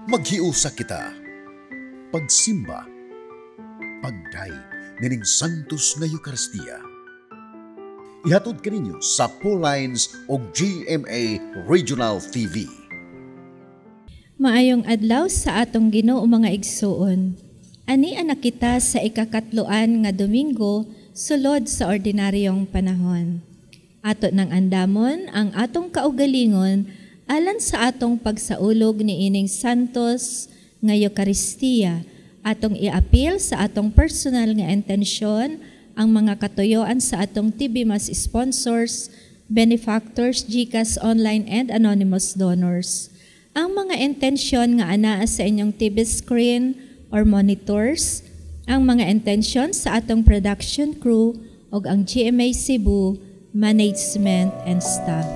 Maghiusa kita. Pagsimba. Pagdayeg nining Santos nga Eucharistia. Ihatod kaninyo sa Paulines og GMA Regional TV. Maayong adlaw sa atong Ginoo, mga igsuon. Ani anak kita sa ikakatloan nga Domingo sulod sa ordinaryong panahon. Ato nang andamon ang atong kaugalingon alan sa atong pagsaulog ni ining Santos nga Eucharistia. Atong iapil sa atong personal nga intensyon ang mga katuyoan sa atong TV Mass sponsors, benefactors, GCash online and anonymous donors. Ang mga intensyon nga anaa sa inyong TV screen or monitors, ang mga intensyon sa atong production crew ug ang GMA Cebu management and staff.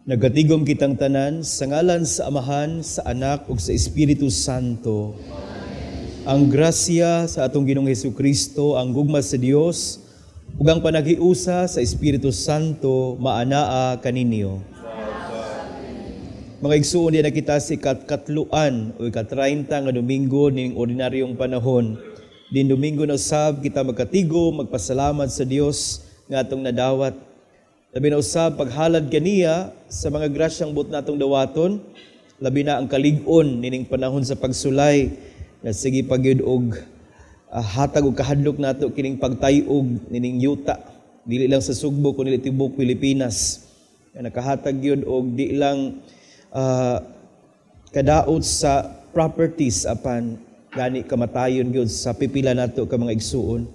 Nagatigom kitang tanan sa ngalan sa Amahan, sa Anak ug sa Espiritu Santo. Amen. Ang grasya sa atong Ginoong Hesukristo, ang gugma sa Dios ug ang panaghiusa sa Espiritu Santo maanaa kaninyo. Mga igsuon, diha na kita sa ikatkatloan o ika-30 nga Domingo ning ordinaryong panahon. Din Domingo na usab kita magkatigom, magpasalamat sa Dios nga atong nadawat. Labi na usab paghalad kaniya sa mga grasyang buot natong dawaton, labi na ang kalig-on nining panahon sa pagsulay na sige pagyud og hatag og kahadlok nato kining pagtay-og nining yuta, dili lang sa Sugbo kundi tibuok Pilipinas. Nga nakahatag gyud og di lang kadaot sa properties apan gani kamatayon gyud sa pipila nato ka mga igsuon.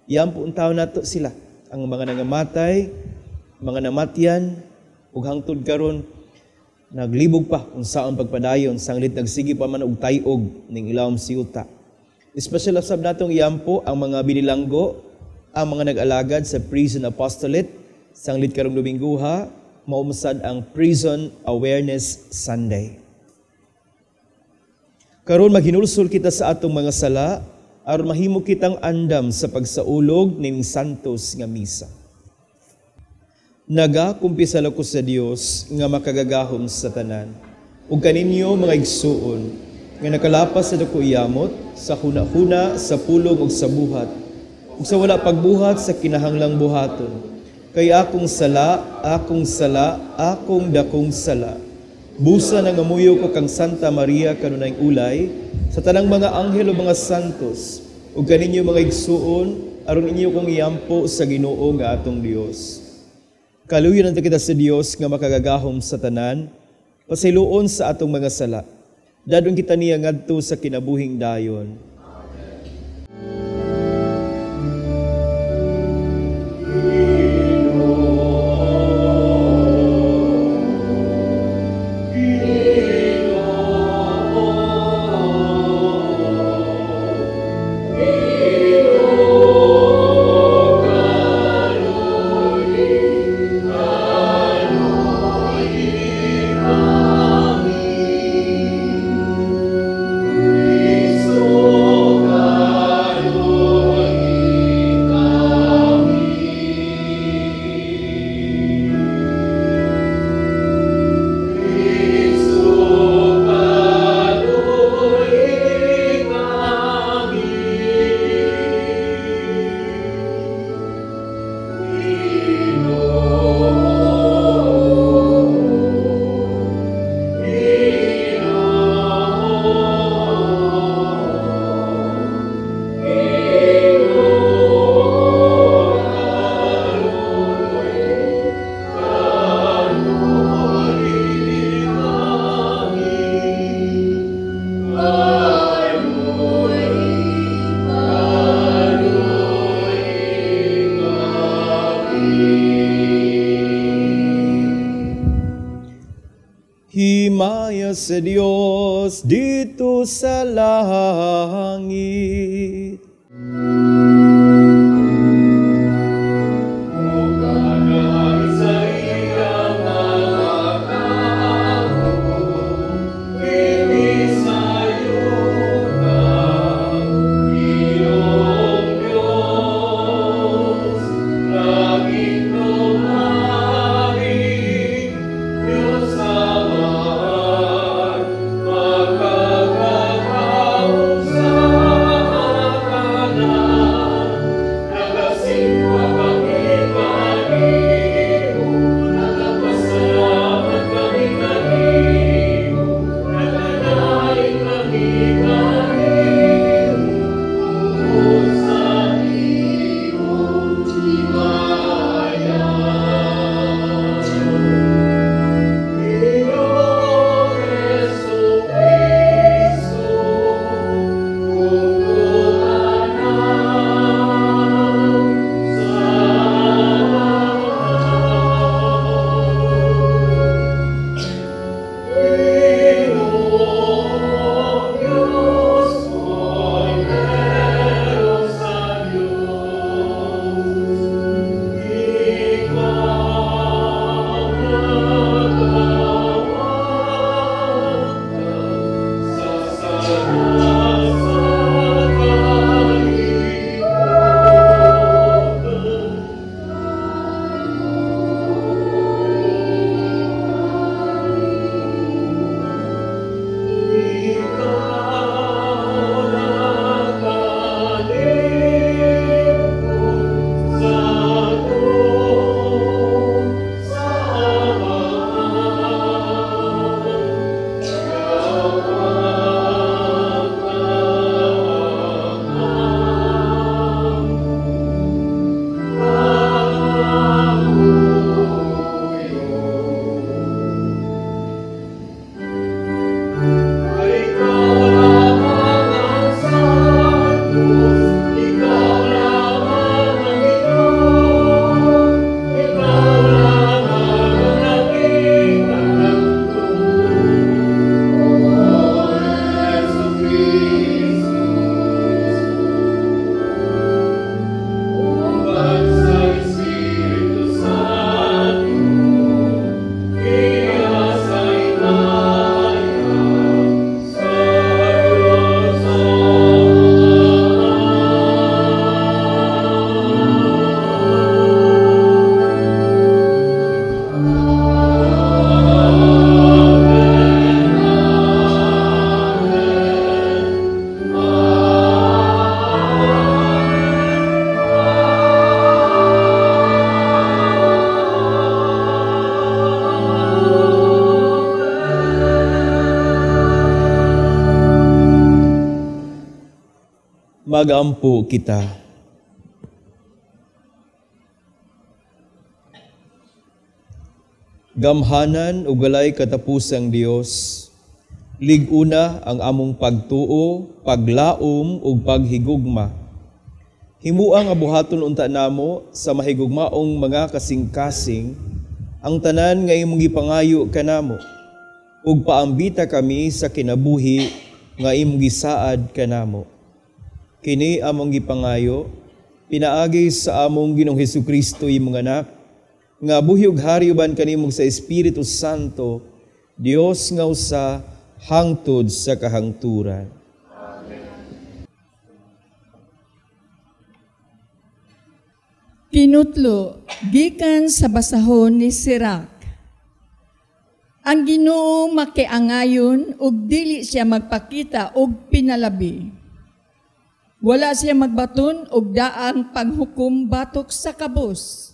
Iyang puuntaw nato sila ang mga nangamatay, mga namatyan, ug hangtod karon naglibog pa unsaon pagpadayon sanglit nagsige pa man og tay-og ning ilawom si yuta. Espesyal usab natong iampo ang mga binilanggo, ang mga nag-alagad sa Prison Apostolate sanglit karong Dominguha, maumsad ang Prison Awareness Sunday. Karon maghinulsol kita sa atong mga sala aron mahimo kitang andam sa pagsaulog ning Santos nga Misa. Nagakumpisal ako sa Dios nga makagagahom sa tanan. Ug kaninyo mga igsuon nga nakalapas sa dako iyamot sa huna-huna, sa pulong ug sa buhat, ug sa wala pagbuhat sa kinahanglang buhaton. Kay akong sala, akong sala, akong dakong sala. Busa nangamuyo ko kang Santa Maria kanunayng ulay, Sa tanang mga anghel o mga santos, ug kaninyo mga igsuon, aron inyo kong iampo sa Ginoo nga atong Dios. Kaluyon kita sa Dios nga makagagahom sa tanan, pasayloon sa atong mga sala. Dadon kita niya ngadto sa kinabuhing dayon. Himaya sa Dios dito sa langit. Magampo kita. Gamhanan ug walay katapusang Dios, lig-una ang among pagtuo, paglaom ug paghigugma. Himua nga buhaton unta namo sa mahigugmaong mga kasing-kasing ang tanan nga imong gipangayo kanamo, ug paambita kami sa kinabuhi nga imong gisaad kanamo. Kini among gipangayo pinaagi sa among Ginoong Hesukristo imong anak, nga buhi ug hari uban kanimo sa Espiritu Santo, Dios nga usa hangtod sa kahangturan. Amen. Kinutlo gikan sa basahon ni Sirach. Ang Ginoo makiangayon ug dili siya magpakita og pinalabi. Wala siya magbaton og daang panghukom batok sa kabus.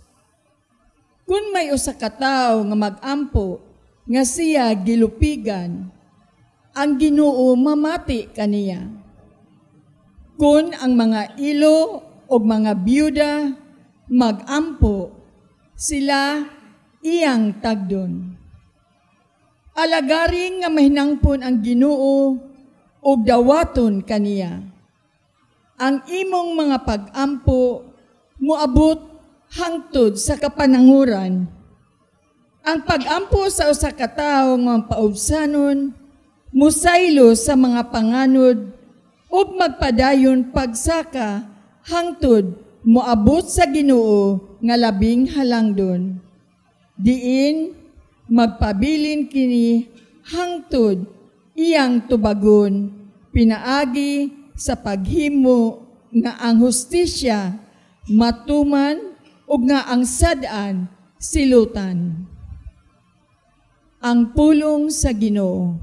Kung may usa ka tawo nga magampo nga siya gilupigan, ang Ginoo mamati kaniya. Kung ang mga ilo o mga biyuda magampo, sila iyang tagdon. Alagaring nga mahinangpon ang Ginoo ug dawaton kaniya. Ang imong mga pagampo moabot hangtod sa kapananguran. Ang pagampo sa usa ka tawo nga paubsanon musaylo sa mga panganod ug magpadayon pagsaka hangtod moabot sa Ginoo nga labing halangdon. Diin magpabilin kini hangtod iyang tubagon pinaagi sa paghimo nga ang hustisya matuman ug nga ang sad-an silutan. Ang pulong sa Ginoo.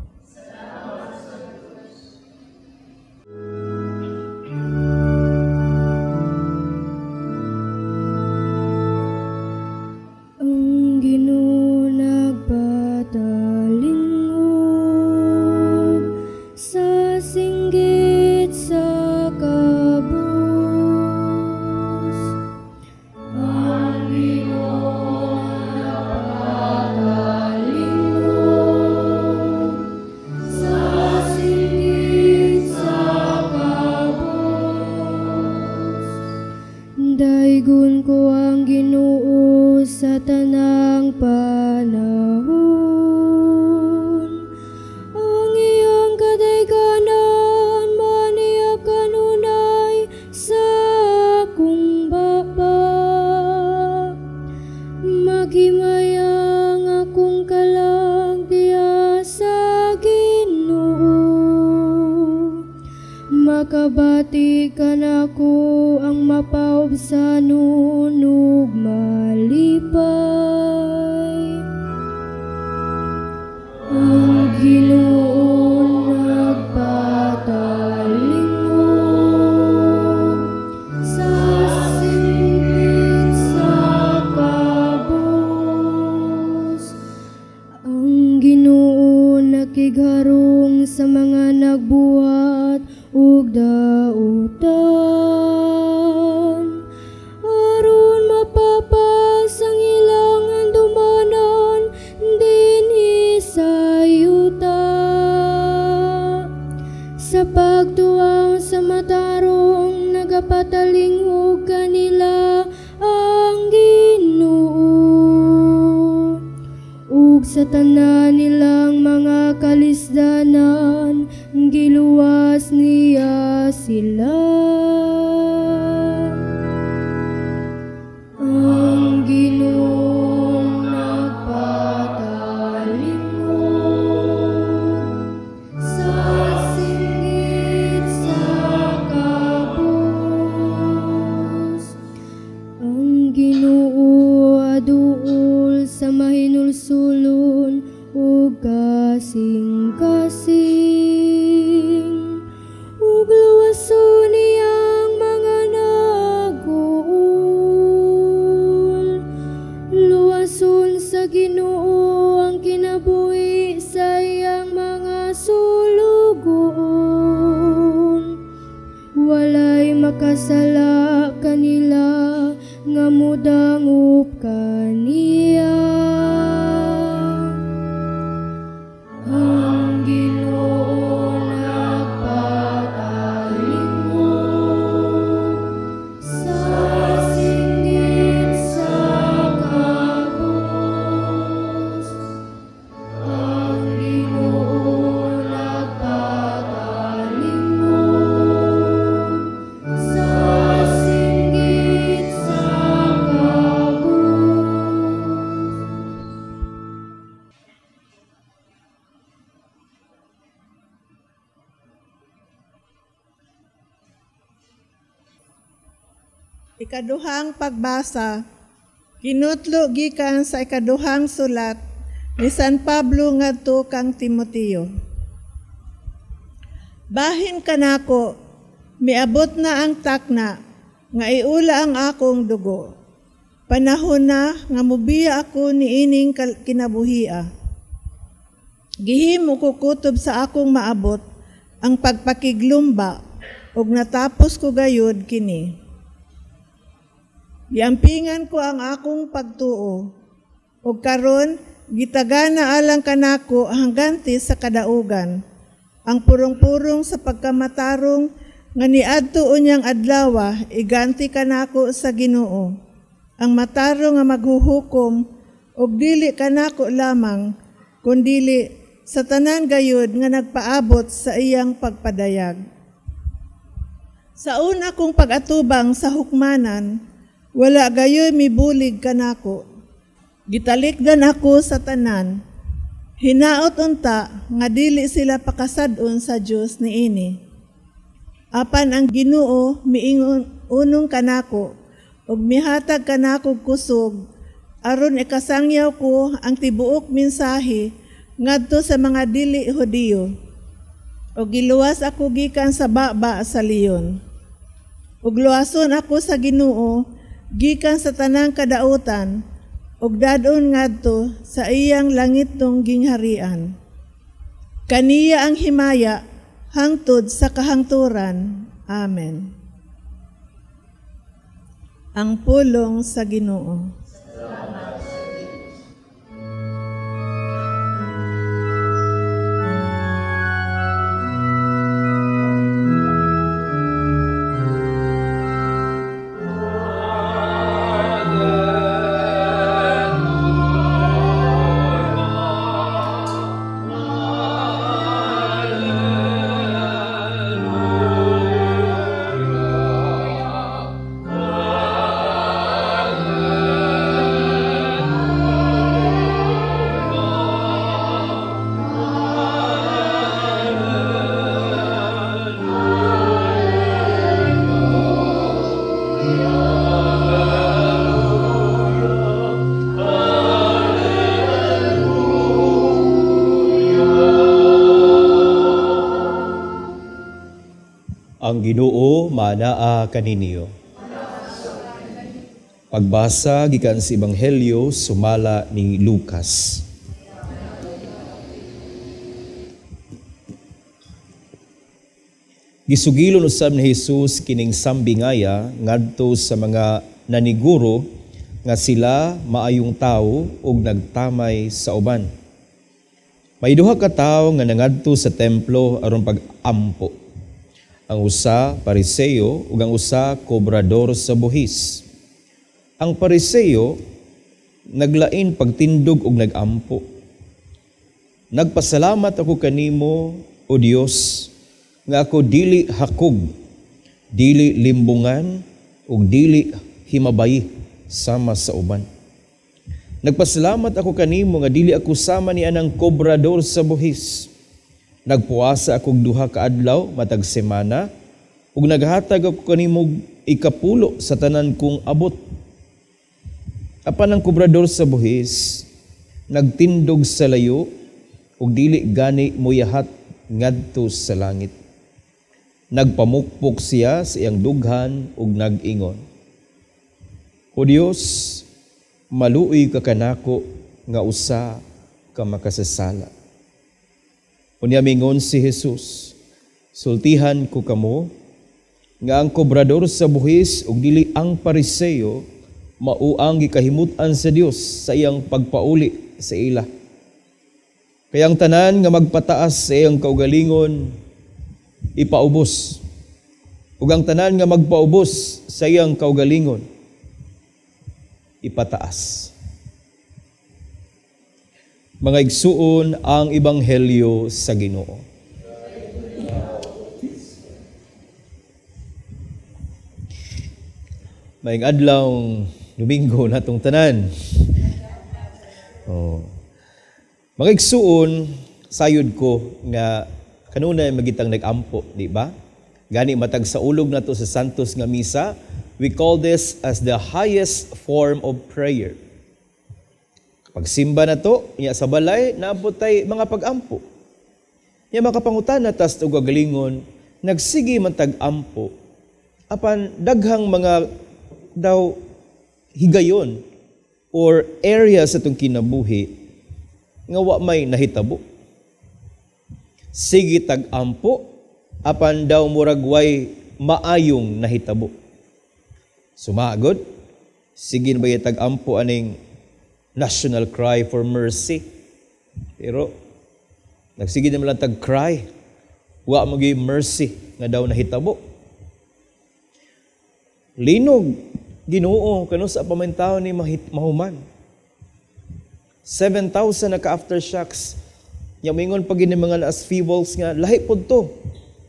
Ang Ginoo nagpatalingog sa singgit sa kabus. Ang Ginoo nagpatalingog sa singgit sa kabus. Daygon ko ang Ginoo sa tanang panahon. Ang iyang kadayganan maniya kanunay sa akong baba. Maghimay ang akong kalag diha sa Ginoo. Makabati kanako ang mapaubsanon ug malipay. Ang Ginoo nagpatalingog sa singgit sa kabus. Ang Ginoo nakigharong sa mga nagbuhat ug dautan, aron mapapas ang ilang handumanan dinhi sa yuta. Sa pagtuaw sa matarong nagapatalingog kanila ang Ginoo, ug sa tanan nilang mga kalisdanan giluwas niya sila. Ang Ginoo nagpatalingog sa singgit sa kabus. Ang Ginoo aduol sa mahinulsulon ug kasing-kasing, ug luwason makasala kanila nga mudangop kaniya. Ang Ginoo nagpatalingog sa singgit sa kabus. Ang Ginoo nagpatalingog sa singgit sa kabus. Ikaduhang pagbasa, kinutlo gikan sa ikaduhang sulat ni San Pablo ngadto kang Timoteo. Bahin kanako, miabot na ang takna nga iula ang akong dugo. Panahon na nga mubiya ako niining kinabuhia. Gihimo ko kutob sa akong maabot ang pagpakiglumba ug natapos ko gayud kini. Giampingan ko ang akong pagtuo, ug karon gitagana alang kanako hangganti sa kadaugan, ang purong-purong sa pagkamatarong nga niadto unyang adlawa iganti kanako sa Ginoo, ang matarong nga maghuhukom ug dili kanako lamang kundili sa tanan gayud nga nagpaabot sa iyang pagpadayag. Sa una kong pag-atubang sa hukmanan, wala gayoy mibulig kanako. Gitalikdan ako sa tanan. Hinaot unta nga dili sila pakasad-on sa Dios niini. Apan ang Ginoo miingon unong kanako ug mihatag kanako kusog aron ikasangyaw ko ang tibuok mensahe ngadto sa mga dili Hudiyo. Ug giluwas ako gikan sa baba sa leon. Ug luwason ako sa Ginoo gikan sa tanang kadautan ug dadon ngadto sa iyang langitnong gingharian. Kaniya ang himaya hangtod sa kahangturan. Amen. Ang pulong sa Ginoo. Ang Ginoo manaa kaninyo. Pagbasa gikan sa Ebanghelyo sumala ni Lucas. Gisugilon usab ni Jesus kining sambingaya ngadto sa mga naniguro nga sila maayong tawo ug nagtamay sa uban. May duha ka tawo nga nangadto sa templo aron pag-ampo. Ang usa Pariseo ug ang usa kobrador sa buhis. Ang Pariseo naglain pagtindog og nagampo. Nagpasalamat ako kanimo, o Dios, nga ako dili hakog, dili limbungan ug dili himabay sama sa uban. Nagpasalamat ako kanimo nga dili ako sama ni anang kobrador sa buhis. Nagpuasa akog duha ka adlaw matag semana ug naghatag ako kanimo ikapulo sa tanan kong abot. Apan ang kobrador sa buhis nagtindog sa layo ug dili gani moyahat ngadto sa langit. Nagpamukpok siya sa iyang dughan ug nag-ingon, O Dios, maluoy ka kanako nga usa ka makasasala. Unya mingon si Jesus, sultihan ko kamo, Nga ang kobrador sa buhis ug dili ang Pariseo mao ang gikahimut-an sa Dios sa iyang pagpauli sa ila. Kaya ang tanan nga magpataas sa iyang kaugalingon ipaubos, ug ang tanan nga magpaubos sa iyang kaugalingon ipataas. Mga igsuon, ang ebanghelyo sa Ginoo. Maayong adlaw Domingo natong tanan. Oh. Mga igsuon, sayod ko nga kanunay magitang nag-ampo, di ba? Gani matag sa ulog nato sa Santos nga misa, we call this as the highest form of prayer. Pagsimba na to, niya sa balay, naabot tay mga pag-ampo. Niya makapangutana tas og galingon, nagsige man tag-ampo, apan daghang mga daw higayon or area sa itong kinabuhi nga wa may nahitabo. Sige tag-ampo, apan daw murag way maayong nahitabo. Sumagod, sige ba tag-ampo aning national cry for mercy. Pero nagsige naman lang tag-cry, wa maging mercy nga daw nahitabo. Linog, Ginoo, kano sa pamintaw ni mahuman. 7,000 na ka-aftershocks. Yamingon pag gini mga as feebles nga, lahi pod to.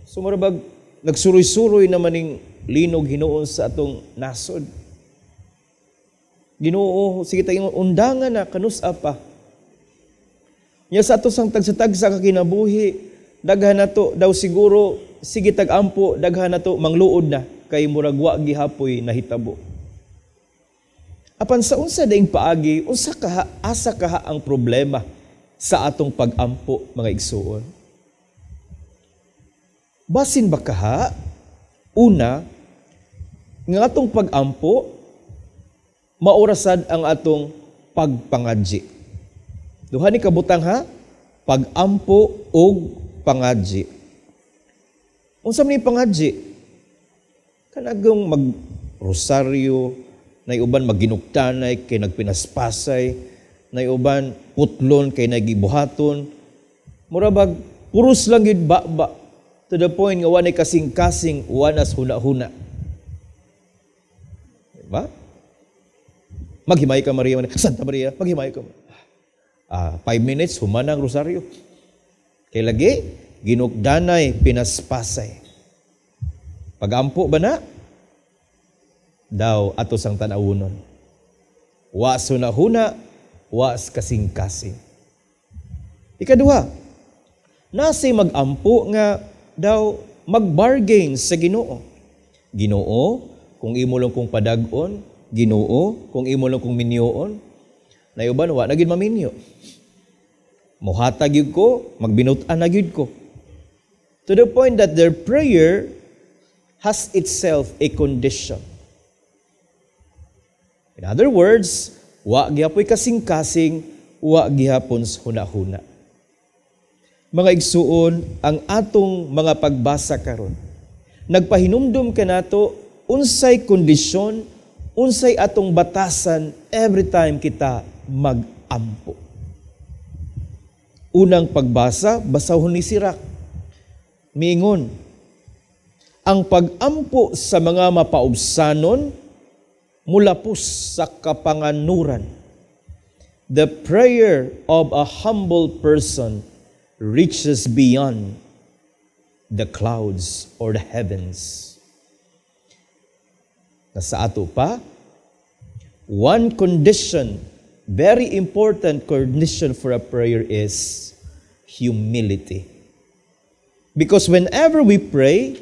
So marabag, nagsuroy-suroy naman ning linog hinuon sa atong nasod. Ginoo, sige tayong undangan na, kanus pa. Nya sa ato sang tagsa-tagsa kakinabuhi, daghan na to, daw siguro, sige tag-ampo, daghan na to, mangluod na, kay murag wa gihapoy nahitabo. Apan sa unsa daing paagi, unsa kaha, asa kaha ang problema sa atong pag-ampo, mga igsuon? Basin ba kaha? Una, nga atong pag-ampo, maorasad ang atong pagpangadji. Duha ni kabutang ha, pag-ampo og pangadji. Unsa man ni pangadji? Kanagong mag-rosaryo, nay uban magginuktanay kay nagpinaspasay, nay uban putlon kay nagibuhaton. Mura bag puros lang gid ba to the point nga wanay kasing-kasing, wanas huna-huna. Diba? Maghimay ka Maria, Santa Maria, maghimay ka. 5 minutes, humana ang rosaryo. Kay lagi, ginukdanay, pinaspasay. Pag-ampo ba na? Daw ato sang tan-awunon. Was huna-huna, was kasing-kasing. Ikaduha, nasi mag-ampo nga daw mag-bargain sa Ginoo. Ginoo, kung imo lang kong padag-on, Ginoo, kung imo lang kong minyoon, nayuban wa na gid maminyo. Mohatag gyud ko, magbinut-an na gyud ko. To the point that their prayer has itself a condition. In other words, wa gihapoy kasing-kasing, wa gihapon huna-huna. Mga igsuon, ang atong mga pagbasa karon, nagpahinumdum kanato unsay kondisyon, unsay atong batasan every time kita mag-ampo. Unang pagbasa, basahon ni Sirach. Miingon, ang pag-ampo sa mga mapaubsanon mulapos sa kapanganuran. The prayer of a humble person reaches beyond the clouds or the heavens. Nasa ato pa, one condition, very important condition for a prayer is humility. Because whenever we pray,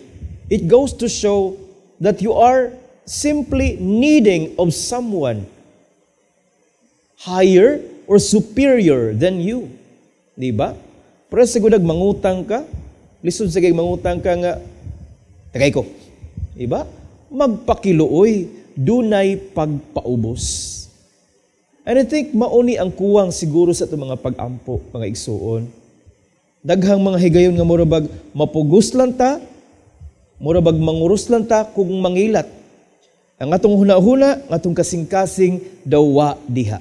it goes to show that you are simply needing of someone higher or superior than you. Di ba? Pero siguro mangutang ka, lisod sa kay mangutang ka nga, tagay ko. Di ba? Magpakiluoy, dunay pagpaubos. And I think mauni ang kuwang siguro sa itong mga pag-ampo, mga igsuon. Daghang mga higayon nga murabag, mapugos lang ta, Mura bag manguros lang ta kung mangilat. Ang atong huna-huna, ang atong kasing-kasing dawa diha.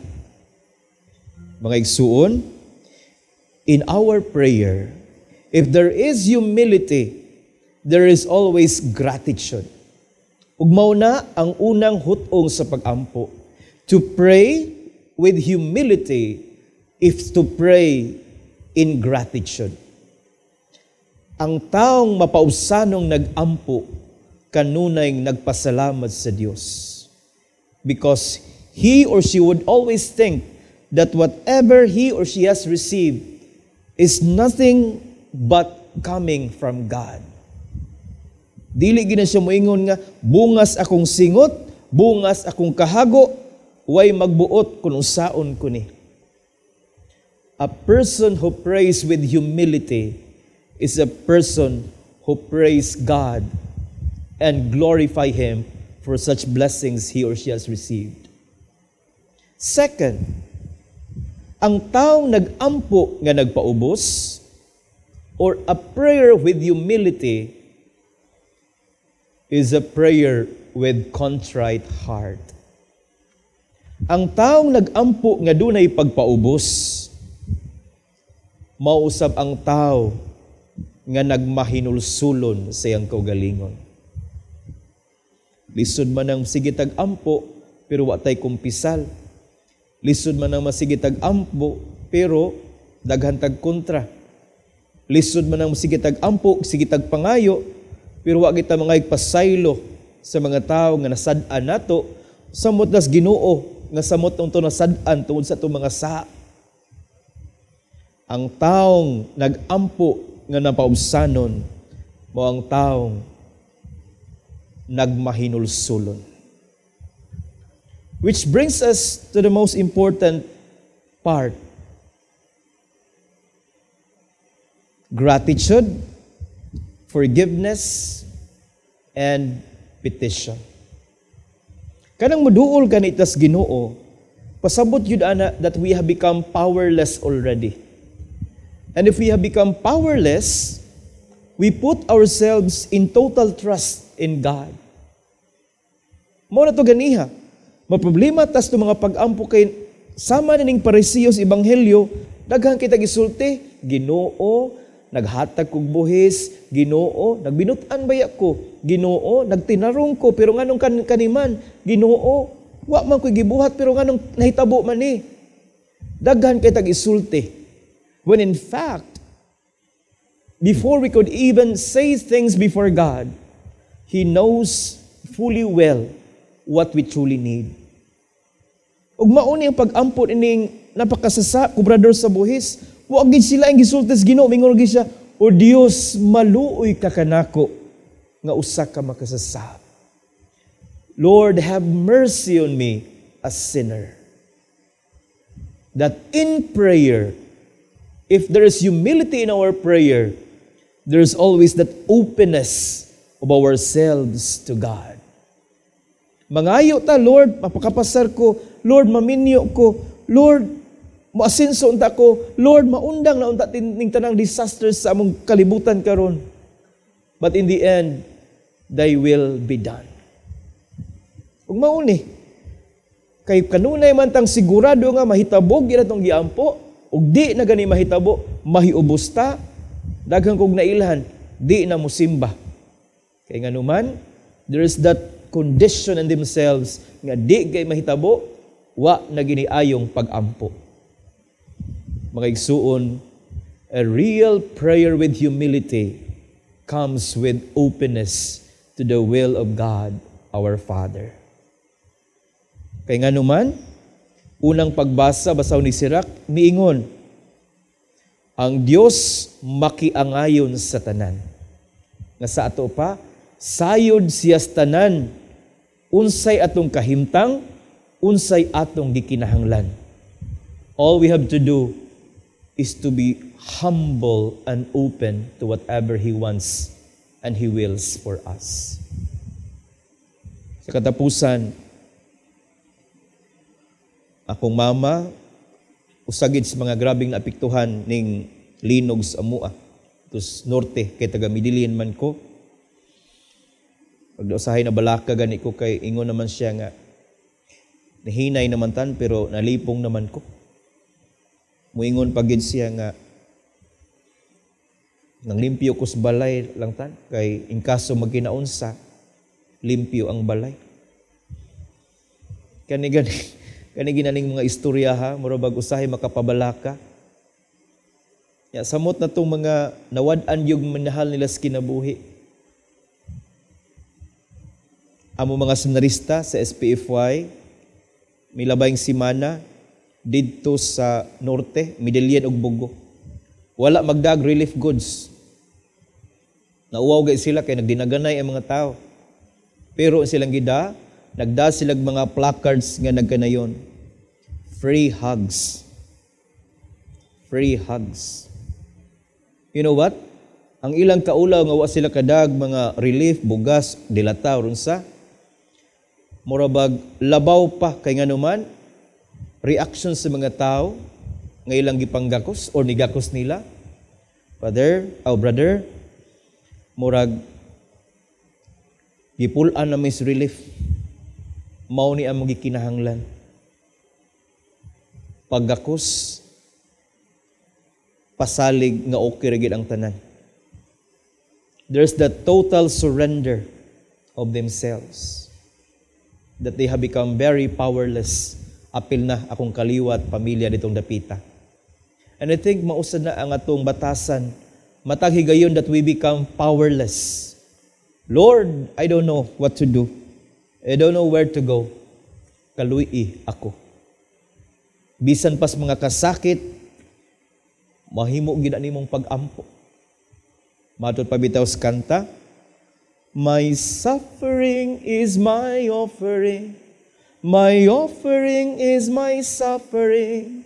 Mga igsuon, in our prayer, if there is humility, there is always gratitude. Ug mao na ang unang hut-ong sa pag-ampo. To pray with humility is to pray in gratitude. Ang taong mapaubsanong nag-ampo, kanunay nagpasalamat sa Dios. Because he or she would always think that whatever he or she has received is nothing but coming from God. Dili gina siya moingon nga bungas akong singot, bungas akong kahago, way magbuot kung unsaon ko ni. A person who prays with humility is a person who prays God and glorify Him for such blessings he or she has received. Second, ang taong nag-ampo nga nagpaubos or a prayer with humility is a prayer with contrite heart. Ang taong nag-ampo nga dunay pagpaubos, mausab ang tao nga nagmahinulsulon sa iyang kaugalingon. Lisod man ang sige tag-ampo, pero wa tay kumpisal. Lisod man ang masige tag-ampo, pero daghan tag kontra. Lisod man ang sige tag-ampo, sige tag pangayo, pero wa kita mga pasaylo sa mga tao nga nasad-an nato, samot nas Ginoo nga samot unto nasad-an tungod sa atong mga sa. Ang taong nag-ampo nga napaubsanon mao ang taong nagmahinulsulon. Which brings us to the most important part. Gratitude, forgiveness, and petition. Kanang muduol kanitas Ginoo, pasabot yun ana that we have become powerless already. And if we have become powerless, we put ourselves in total trust in God. Mao na to ganiha. Maproblema tas to mga pag-ampo kay sama na ning Parisiyo sa Ebanghelyo, daghan kita gisulti, Ginoo, naghatag kog buhis, Ginoo, nagbinut-an baya ko, Ginoo, nagtinarong ko, pero nganong kaniman, Ginoo, wa man ko'y gibuhat, pero nganong nahitabo man ni. Daghan kay tag isulti. When in fact, before we could even say things before God, He knows fully well what we truly need. Ug mao ni ang pag-ampon ining napakasasa, kubrador sa buhis, wa gid sila ang gisulti sa Ginoo, mingon gid siya, O Dios, maluoy ka kanako nga usa ka makasasab. Lord, have mercy on me, a sinner. That in prayer, if there is humility in our prayer, there is always that openness of ourselves to God. Mangayo ta, Lord, mapakapasar ko. Lord, maminyo ko. Lord, moasenso unta ko. Lord, maundang na unta ning tanang disasters sa among kalibutan karon. But in the end, Thy will be done. Ug mao ni, kay kanunay man tang sigurado nga mahitabog ira tong giampo, ug di na gani mahitabo, mahiubos ta, daghan kog nailhan, di na musimba. Kay nganuman, there is that condition in themselves nga di kay mahitabo, wa na giniayong pag-ampo. Mga igsuon, a real prayer with humility comes with openness to the will of God, our Father. Kay nganuman, unang pagbasa, basaw ni Sirach, miingon, ang Dios makiangayon sa tanan. Nga sa ato pa, sayod siya sa tanan, unsay atong kahimtang, unsay atong gikinahanglan. All we have to do is to be humble and open to whatever He wants and He wills for us. Sa katapusan, akong mama, usagid sa mga grabing naapektuhan ning linog sa amua. Tus norte, kay taga Medellin man ko. Pag usahay na balaka gani ko kay ingon naman siya nga nahinay naman tan pero nalipong naman ko. Muingon pag gid siya nga nang limpyo ko sa balay lang tan kay in kaso magkinaunsa limpyo ang balay. Kani gani kani ginaning mga istorya ha, mura bag usahay makapabalaka. Ya, samot na tong mga nawad-an yung manahal nila sa kinabuhi. Amo mga seminarista sa SPFY, milabayng simana didto sa norte, Medellin ug Bogo. Wala magdag relief goods. Nauwaw gay sila kay nagdinaganay ang mga tao. Pero silang gida, nagda silang mga placards nga nagkanayon. Free hugs. Free hugs. You know what? Ang ilang kaulaw nga wa sila kadag mga relief, bugas, dilata, runsa. Murabag labaw pa kay nganuman reaction sa mga tao nga ilang gipanggakos or nigakos nila. Father, oh brother, murag gipul-an na may relief. Mao ni ang magikinahanglan. Paggakos, pasalig nga okay ra gid ang tanan. There's the total surrender of themselves that they have become very powerless. Apil na akong kaliwat, pamilya ditong dapita. And I think mausad na ang atong batasan, matag higayon that we become powerless. Lord, I don't know what to do. I don't know where to go. Kaluy ako. Bisan pas mga kasakit, mahimo gid nimong pag-ampo. Matod pa bitaw sa kanta, my suffering is my offering. My offering is my suffering.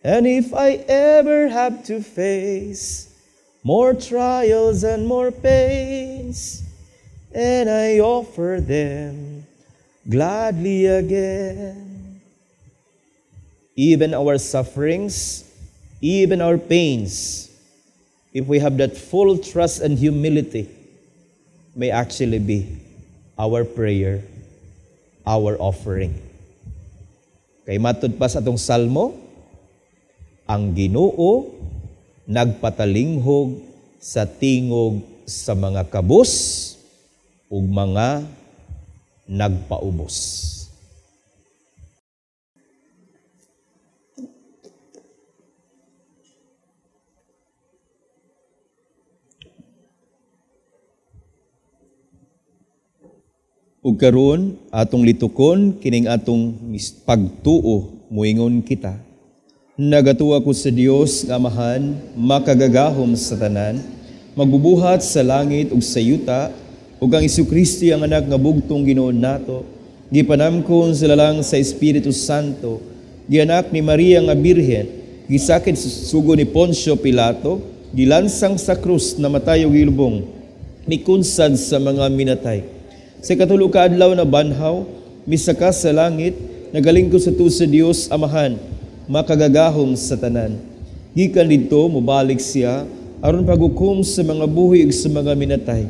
And if I ever have to face more trials and more pains, and I offer them gladly again. Even our sufferings, even our pains, if we have that full trust and humility, may actually be our prayer, our offering. Kay matud pa sa atong salmo, ang Ginoo nagpatalinghog sa tingog sa mga kabus ug mga nagpaubos. Ug karon atong litukon kining atong pagtuo, muingon kita. Nagatuwa ko sa Dios nga Amahan, makagagahom sa tanan, magbubuhat sa langit ug sa yuta, ug ang Hesukristo ang anak nga bugtong Ginoo nato, gipanamkon sila lang sa Espiritu Santo, gianak ni Maria nga Birhen, gisakit sa sugo ni Poncio Pilato, gilansang sa krus, namatay ug gilubong, mikunsad sa mga minatay. Sa katulo ka adlaw na banhaw, misaka sa langit, nagalingkod sa tuo sa Dios Amahan, makagagahom sa tanan. Gikan didto mobalik siya aron paghukom sa mga buhi ug sa mga minatay.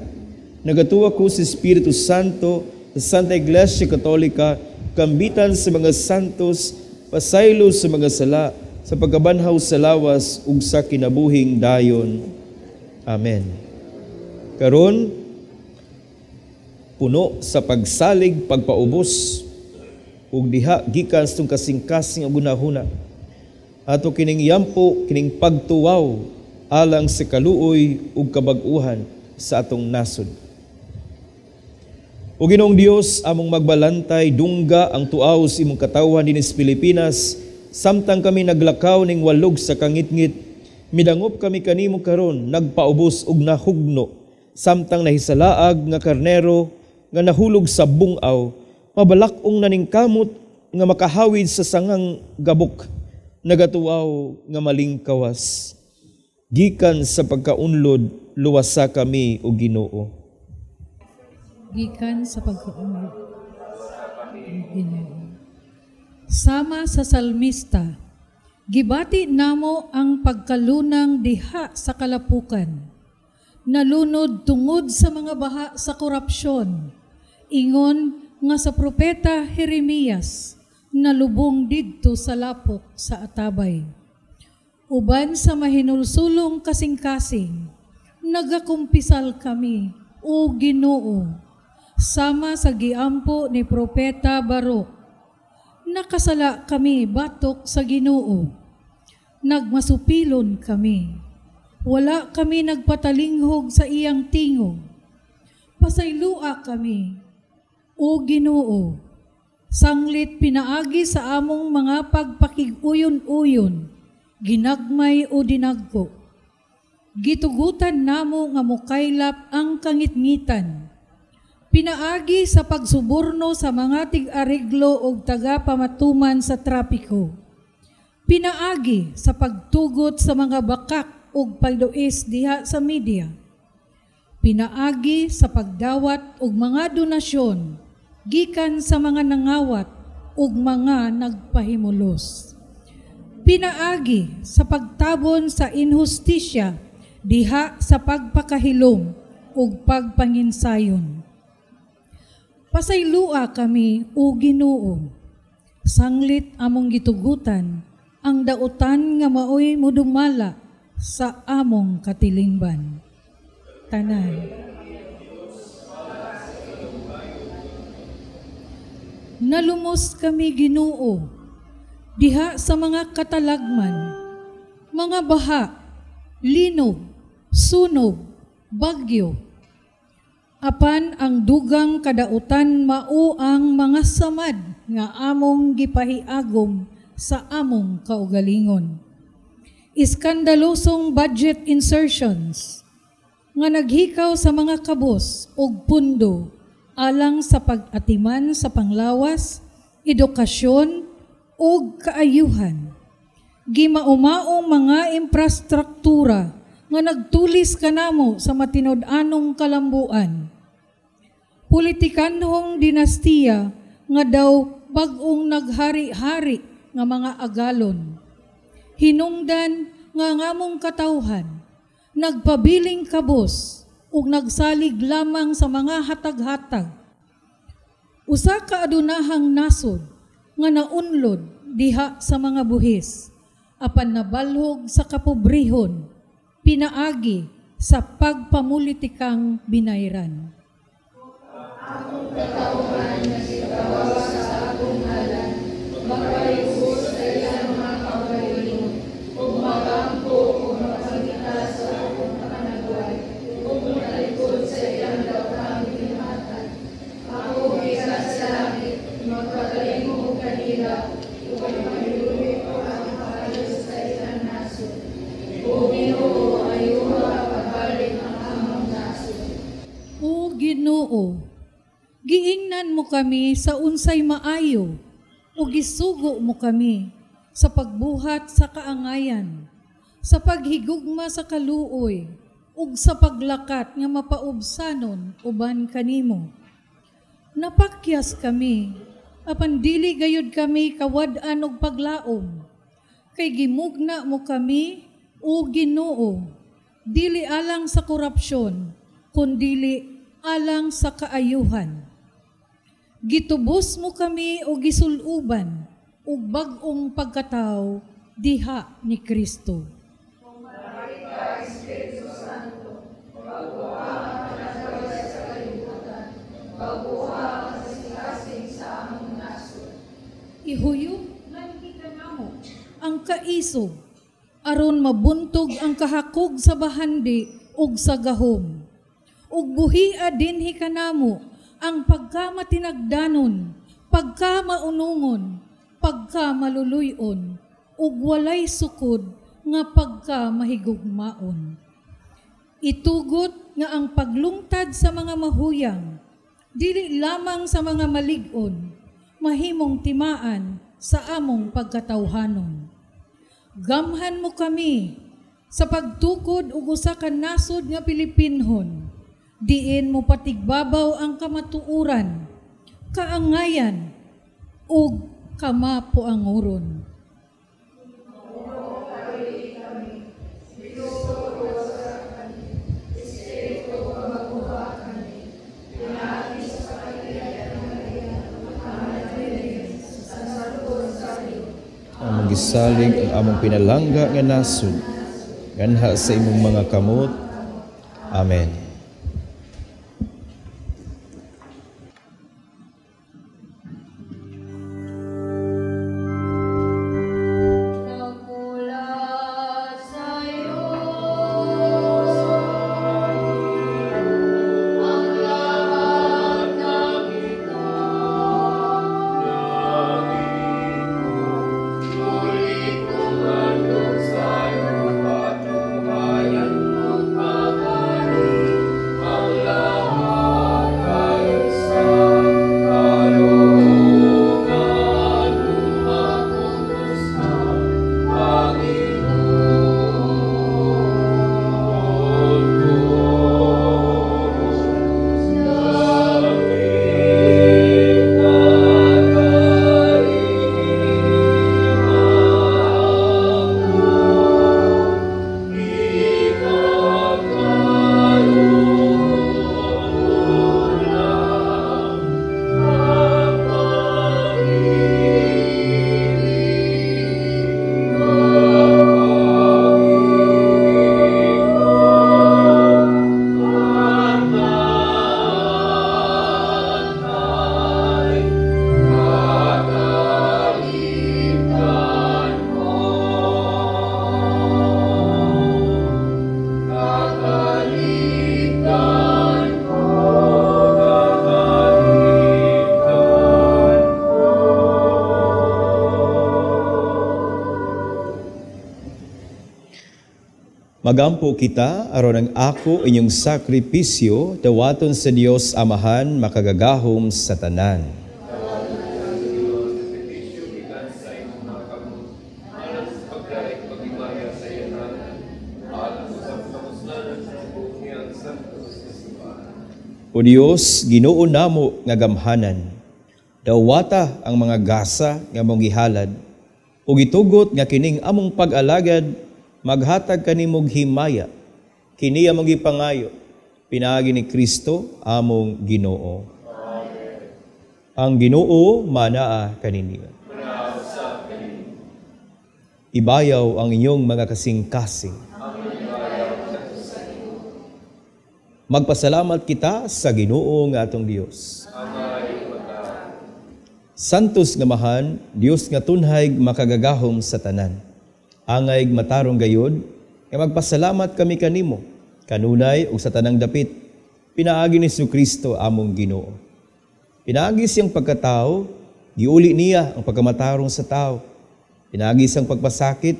Nagatuwa ko sa Espiritu Santo, sa Santa Iglesia Katolika, kambitan sa mga santos, pasaylo sa mga sala, sa pagkabanhaw sa lawas ug sa kinabuhing dayon. Amen. Karon puno sa pagsalig, pagpaubos, ug diha gikan sa kasing-kasing ug hunahuna. Ato kining yampo, kining pagtuwaw alang sa kaluoy ug kabag-uhan sa atong nasod. O Ginoong Dios, among magbalantay, dungga ang tuaw sa imong katawhan dinhi sa Pilipinas, samtang kami naglakaw ning walog sa kangitngit, midangop kami kanimo karon, nagpaubos ug nahugno, samtang nahisalaag nga karnero nga nahulog sa bungaw, mabalak-ong naningkamot nga makahawid sa sangang gabok, nagatuaw nga malingkawas. Gikan sa pagkaunlod, luwasa kami o Ginoo. Gikan sa pagkaunlod, Ginoo. Sama sa salmista, gibati namo ang pagkalunang diha sa kalapukan. Nalunod tungod sa mga baha sa korupsyon. Ingon nga sa propeta Jeremias, nalubong didto sa lapok sa atabay. Uban sa mahinulsulong kasing-kasing, nagakumpisal kami, o Ginoo, sama sa giampo ni propeta Baruk. Nakasala kami batok sa Ginoo. Nagmasupilon kami. Wala kami nagpatalinghog sa iyang tingog. Pasaylua kami, o Ginoo. Sanglit pinaagi sa among mga pagpakig-uyon-uyon, ginagmay o dinagko. Gitugutan namo nga mokaylap ang kangitngitan. Pinaagi sa pagsuborno sa mga tig-areglo og taga-pamatuman sa trapiko. Pinaagi sa pagtugot sa mga bakak og pagduis diha sa media. Pinaagi sa pagdawat og mga donasyon gikan sa mga nangawat ug mga nagpahimulos. Pinaagi sa pagtabon sa inhustisya diha sa pagpakahilom ug pagpanginsayon. Pasaylua kami, o Ginoo, sanglit among gitugutan ang dautan nga maoy mudumala sa among katilingban. Tanan. Nalumos kami, Ginoo, diha sa mga katalagman, mga baha, linog, sunog, bagyo. Apan ang dugang kadautan mao ang mga samad nga among gipahiagom sa among kaugalingon. Iskandalosong budget insertions nga naghikaw sa mga kabos og pundo alang sa pag-atiman sa panglawas, edukasyon ug kaayuhan. Gimaumaong mga infrastruktura nga nagtulis kanamo sa matinud-anong kalambuan. Politikanhong dinastiya nga daw bag-ong naghari-hari nga mga agalon. Hinungdan nga ngamong katawhan, nagpabiling kabos ug nagsalig lamang sa mga hatag-hatag. Usa ka adunahang nasod nga naunlod diha sa mga buhis, apan nabalhog sa kapobrehon, pinaagi sa pagpamulitikang binayran. Akong katawhan nga gitawag sa akong ngalan, magpalibot sa iyang mga kaugalingon, ug magampo ug mapangita sa akong panagway, ug motalikod sa iyang daotang gibinuhatan. Ako gikan sa langit, magpatalingog kanila, ug ipahiluoy ko ang kaayo sa ilang nasod. O Ginoo, ayuha pagbalik ang among nasod. O Ginoo, giingnan mo kami sa unsay maayo, o gisugo mo kami sa pagbuhat sa kaangayan, sa paghigugma sa kaluoy, ug sa paglakat nga mapaubsanon uban kanimo. Napakyas kami, apan dili gayud kami kawad-an og paglaom, kay gimugna mo kami, o Ginoo, dili alang sa korupsyon, kundili alang sa kaayuhan. Gitubos mo kami o gisuluban ug bag-ong pagkatawo diha ni Kristo. Ihuyop namo ang kaisog aron mabuntog ang kahakog sa bahandi ug sa gahom. Ug buhia dinhi kanamo ang pagkamatinagdanon, pagkamaunungon, pagkamaluluyon, ug walay sukod nga pagkamahigugmaon. Itugot nga ang paglungtad sa mga mahuyang, dili lamang sa mga malig-on, mahimong timaan sa among pagkatawhanon. Gamhan mo kami sa pagtukod ug usa ka nasod nga Pilipinhon, diin mo patigbabaw ang kamatuoran, kaangayan ug kamapuanguron. gisalig ang among pinalangga nga nasod nganha sa imong mga kamot. Amen. Magampo kita aron ang ako inyong sakripisyo dawaton sa Dios Amahan makagagahom sa tanan. O Dios, Ginoo namo nga gamhanan, dawata ang mga gasa nga mong gihalad ug gitugot nga kining among pag-alagad maghatag kanimog himaya, kini among gipangayo, pinaagi ni Kristo among Ginoo. Amen. Ang Ginoo manaa kaninyo. Ibayaw ang inyong mga kasing-kasing. Magpasalamat kita sa Ginoo nga atong Dios. Santos nga mahan, Dios nga tunhay makagagahom sa tanan. Angay matarong gayod, nga magpasalamat kami kanimo, kanunay ug sa tanang dapit, pinaagi ni Jesucristo among Ginoo. Pinaagi siyang pagkatao, giuli niya ang pagkamatarong sa tao. Pinaagi siyang pagpasakit,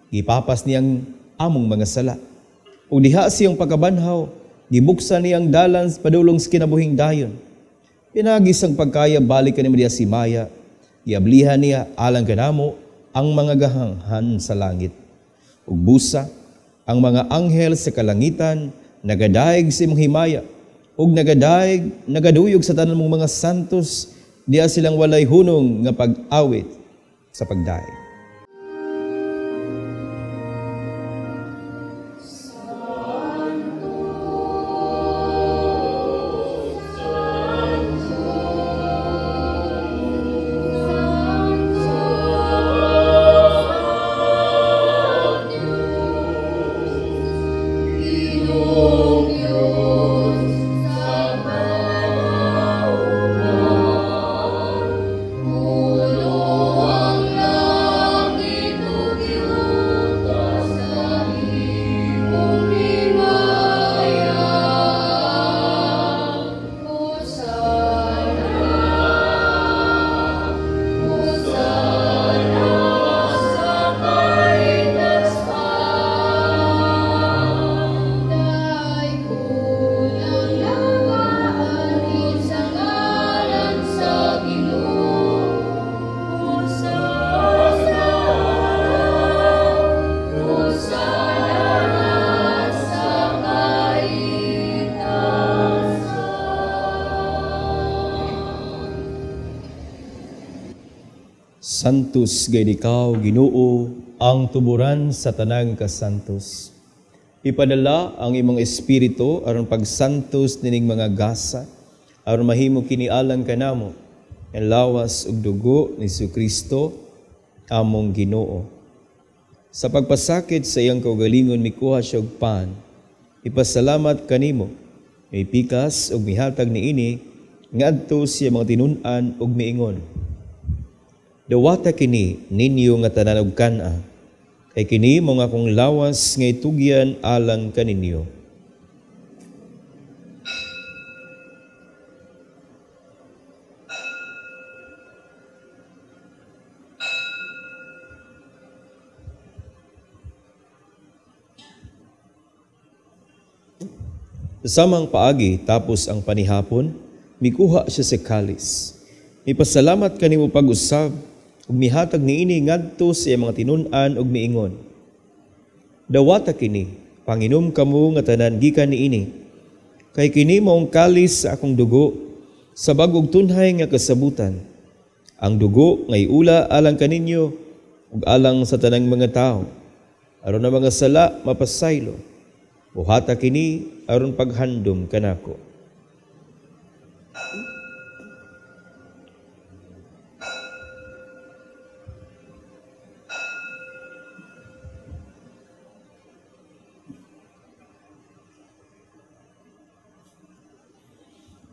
gipapas niyang among mga sala. Ug diha siyang pagkabanhaw, gibuksan niyang dalan padulong sa kinabuhing dayon. Pinaagi siyang pagkaya balik kanimo diha si Maya, giablihan niya alang kanamo ang mga gahanghan sa langit. Ug busa, ang mga anghel sa kalangitan, nagadaig sa imong himaya, ug nagadaig, nagaduyog sa tanan mong mga santos, diya silang walay hunong nga pag-awit sa pagdaig. Santos gayud ikaw, Ginoo, ang tuburan sa tanang kasantos. Ipadala ang imong espiritu aron pagsantos nining mga gasa, aron mahimo kini alang kanamo ang lawas ug dugo ni Jesucristo among Ginoo. Sa pagpasakit sa iyang kaugalingon mikuha siya og pan, ipasalamat kanimo, mipikas ug mihatag niini ngadto siya mga tinun-an ug miingon. Dawata kini ninyo nga tanan og kan-a, kay kini mao akong lawas nga itugyan alang kaninyo. Sa samang paagi tapos ang panihapon, mikuha siya sa kalis. Mipasalamat kanimo pag-usab ug mihatag niini ngadto sa iyang mga tinun-an ug miingon. Dawata kini, panginom kamo nga tanan gikan niini. Kay kini maong kalis sa akong dugo sa bag-ong tunhay nga kasabutan. Ang dugo nga iula alang kaninyo ug alang sa tanang mga tawo. Aron ang mga sala mapasaylo. Buhata kini aron paghandom kanako.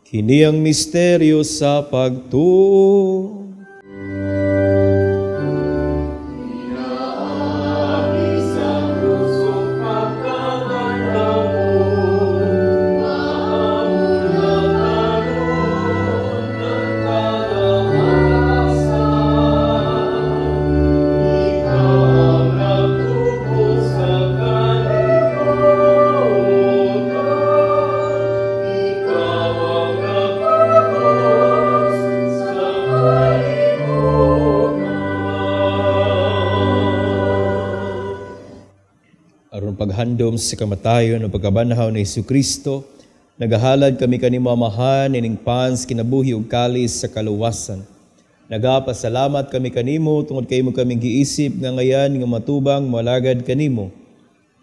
Kini ang misteryo sa pagtuo. Paghandom sa kamatayon o pagkabanhaw ni Jesucristo, nagahalad kami kanimo Amahan ining pans kinabuhi ug kalis sa kaluwasan. Nagapasalamat kami kanimo tungod kay imo kaming giisip nga ngayan nga matubang moalagad kanimo.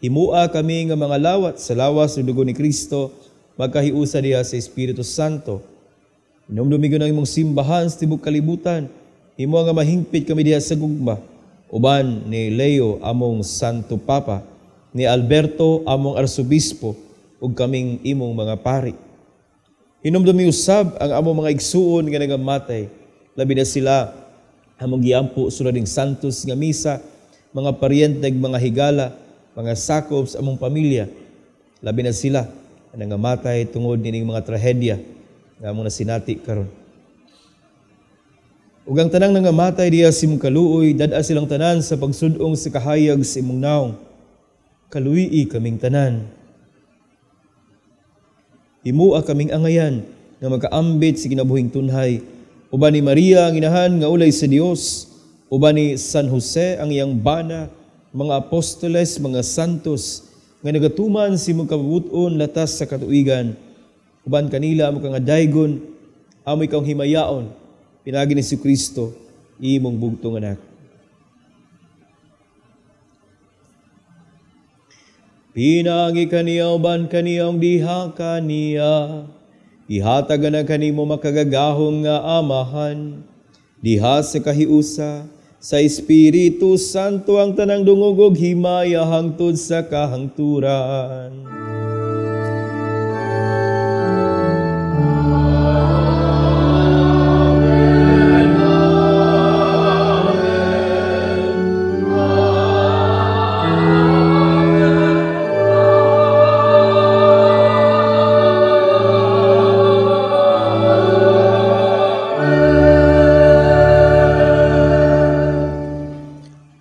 Himua kami nga mga lawat sa lawas ug dugo ni Kristo, magkahiusa diha sa Espiritu Santo. Hinumdumi ang imong simbahan sa tibok kalibutan, himua nga mahingpit kami diha sa gugma. Uban ni Leo among Santo Papa, ni Alberto among arsobispo ug kaming imong mga pari. Hinumdumi usab ang among mga igsuon nga nagamatay, labi na sila among giampo sulod ning santos nga misa, mga paryente ug mga higala, mga sakop sa among pamilya, labi na sila ang nangamatay tungod nining mga trahedya nga among nasinati karon. Ug ang tanang nangamatay diha sa imong kaluoy, dad-a silang tanan sa pagsud-ong sa kahayag sa imong naong. Kaluii kaming tanan. Himua kaming angayan nga makaambit sa kinabuhing tunhay. Uban ni Maria ang inahan nga ulay sa Dios, uban ni San Jose ang iyang bana, mga apostoles, mga santos nga nagatuman sa imong kabubut-on latas sa katuigan. Uban kanila amo kang adaygon, amo ikaw himayaon, pinaagi ni Jesucristo, imong bugtong anak. Pinangi kaniya uban kaniyang diha kaniya, ihatag na kanimo makagagahom nga amahan, diha sa kahiusa, sa Espiritu Santo ang tanang dungog ug himaya hangtod sa kahangturan.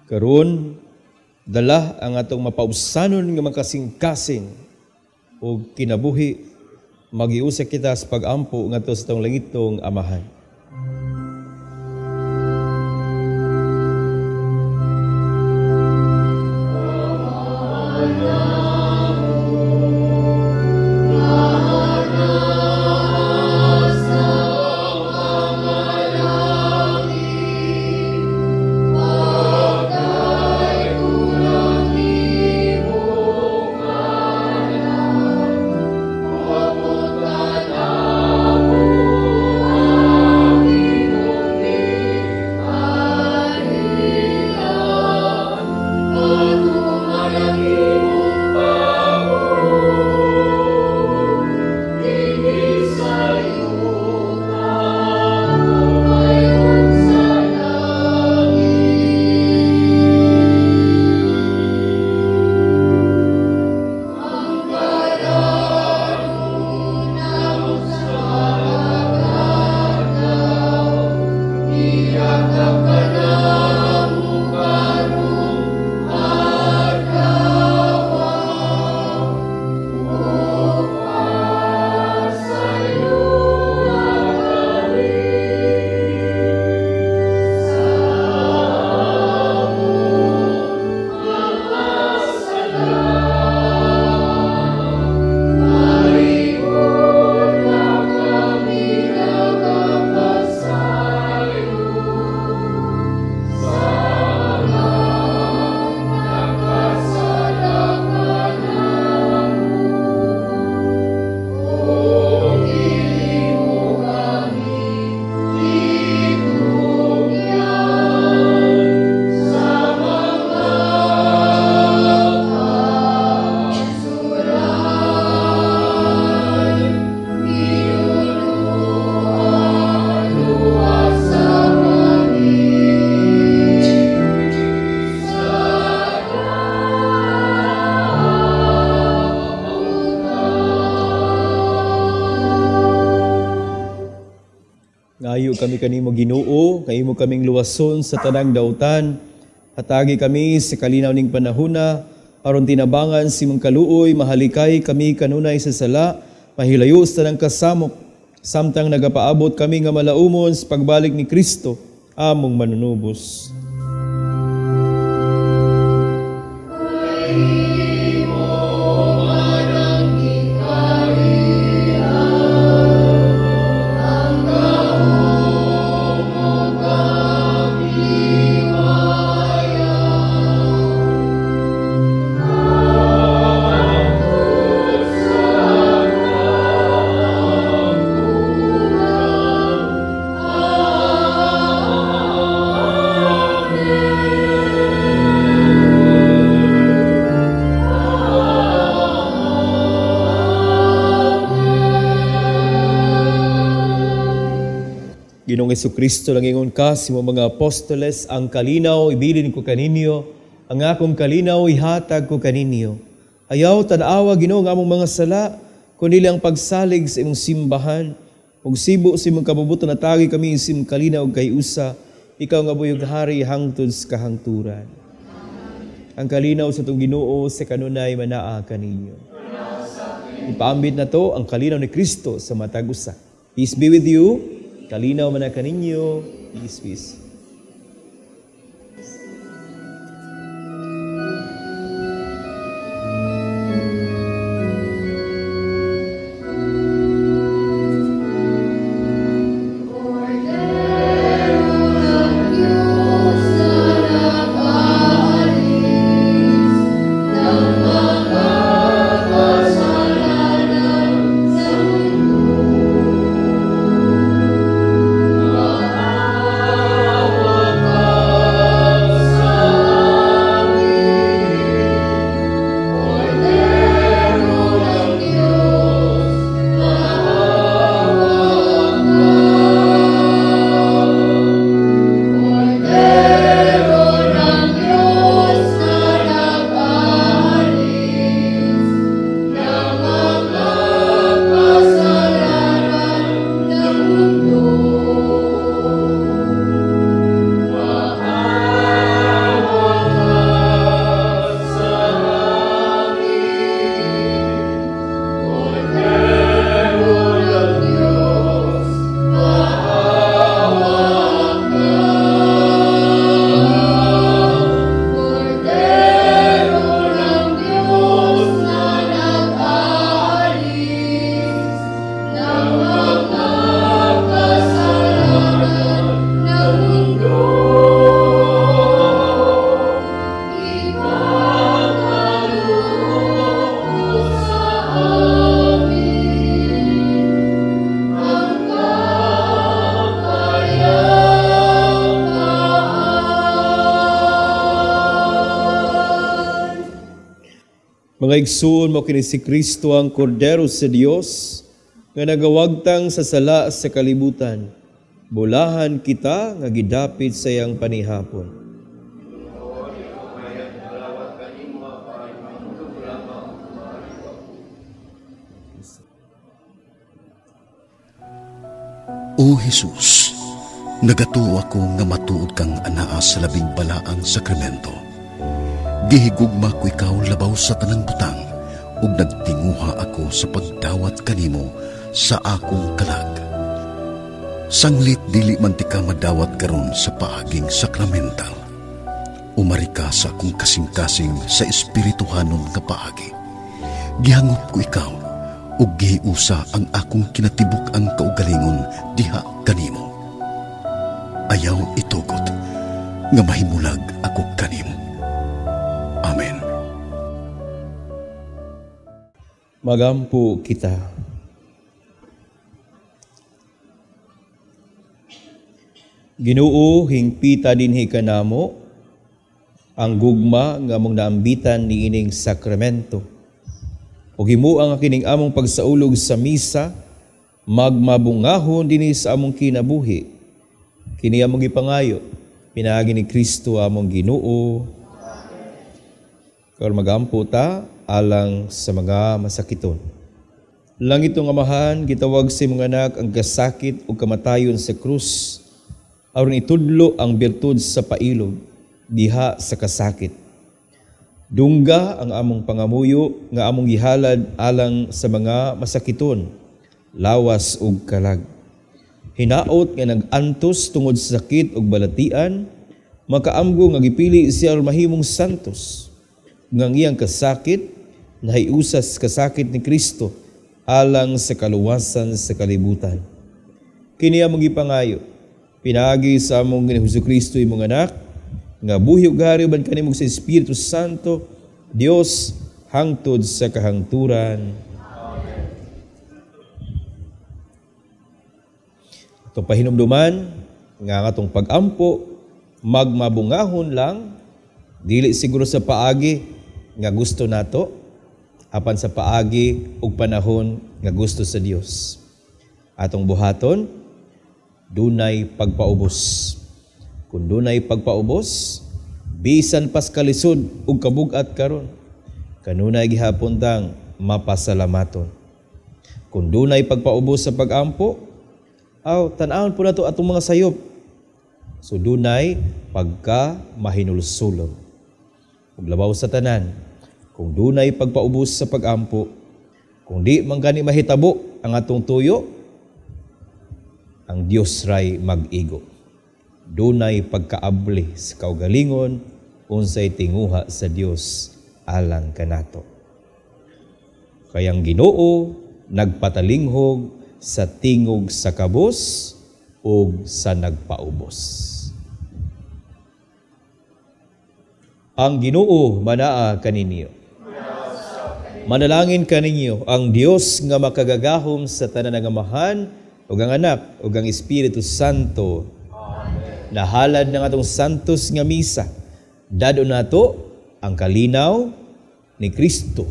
Karon dala ang atong mapaubsanon nga makasingkasing ug kinabuhi, magiusa kita sa pag-ampo ngadto sa atong langitong Amahan. Ngayo kami kanimo Ginoo, kay imo kaming luwason sa tanang dautan. Hatagi kami sa kalinaw ning panahona, aron tinabangan sa imong kaluoy, mahalikay kami kanunay sa sala, mahilayo sa tanang kasamok, samtang nagapaabot kami nga malaumon sa pagbalik ni Kristo, among manunubos. Ginoong Hesukristo, langingon ka sa imong mga apostoles, ang kalinaw ibilin ko kaninyo, ang akong kalinaw ihatag ko kaninyo. Ayaw tan-awa, Ginoo, ang among mga sala, kundi ang pagsalig sa imong simbahan. Ug sibo sa imong kabubuton, atagi kami sa imong kalinaw ug kahiusa, ikaw nga buyog hari hangtod sa kahangturan. Ang kalinaw sa itong Ginoo sa kanunay manaa kaninyo. Ipaambit na to ang kalinaw ni Kristo sa matag usa. Peace be with you. Kalinaw man na kaninyo. Peace, peace. Mga igsoon, mo kini si Kristo ang Kordero sa Dios nga nagawagtang sa sala sa kalibutan. Bulahan kita nga gidapit sa iyang panihapon. O Jesus, nagatuo ako nga matuod kang anaa sa labing balaang sakramento. Gihigugma ko ikaw labaw sa tanang butang, ug nagtinguha ako sa pagdawat kanimo sa akong kalag. Sanglit dili man ti ka madawat karon sa paaging sakramental. Umari ka sa akong kasing-kasing sa espirituhanon nga paagi. Gihangop ko ikaw, ug gihiusa ang akong kinatibuk ang kaugalingon diha kanimo. Ayaw itugot nga mahimulag ako kanimo. Amen. Magampo kita. Ginoo, hingpita dinhi kanamo ang gugma nga among naambitan niining sakramento. Ug himoa nga kining among pagsaulog sa misa magmabungahon dinhi sa among kinabuhi. Kini among gipangayo pinaagi ni Kristo among Ginoo. Karon magampo ta alang sa mga masakiton. Langitnong Amahan, gitawag sa imong anak ang kasakit ug kamatayon sa krus aron itudlo ang birtud sa pailob diha sa kasakit. Dungga ang among pangamuyo nga among gihalad alang sa mga masakiton, lawas ug kalag. Hinaot nga nag-antos tungod sa sakit ug balatian, makaamgo nga gipili siya aron mahimong santos. Nga ang iyang kasakit nahiusas kasakit ni Kristo alang sa kaluwasan sa kalibutan. Kini among gipangayo pinaagi sa among Ginoong Hesukristo, imong anak, nga buhi ug hari uban kanimo sa Espiritu Santo, Dios, hangtod sa kahangturan. Amen. Atong pahinumduman nga ang atong pag-ampo magmabungahon lang, dili siguro sa paagi nga gusto nato, apan sa paagi ug panahon nga gusto sa Dios. Atong buhaton, dunay pagpaubos. Kung dunay pagpaubos, bisan pas kalisod ug kabug-at karon, kanunay gihapon tang mapasalamaton. Kung dunay pagpaubos sa pag-ampo, aw tan-awon po nato atong mga sayop. So dunay pagka mahinulsulon. Ug labaw sa tanan, kung dunay pagpaubos sa pag-ampo, kung di man gani mahitabo ang atong tuyo, ang Dios ray mag-igo. Dunay pagkaabli sa kaugalingon, unsay tinguha sa Dios alang kanato. Kayang Ginoo nagpatalinghog sa tingog sa kabos ug sa nagpaubos. Ang Ginoo manaa kaninyo. Manalangin kaninyo ang Dios nga makagagahom sa tanan nga Amahan ug ang Anak ug ang Espiritu Santo. Amen. Nahalad ng atong santos nga misa, dad-on nato ang kalinaw ni Kristo.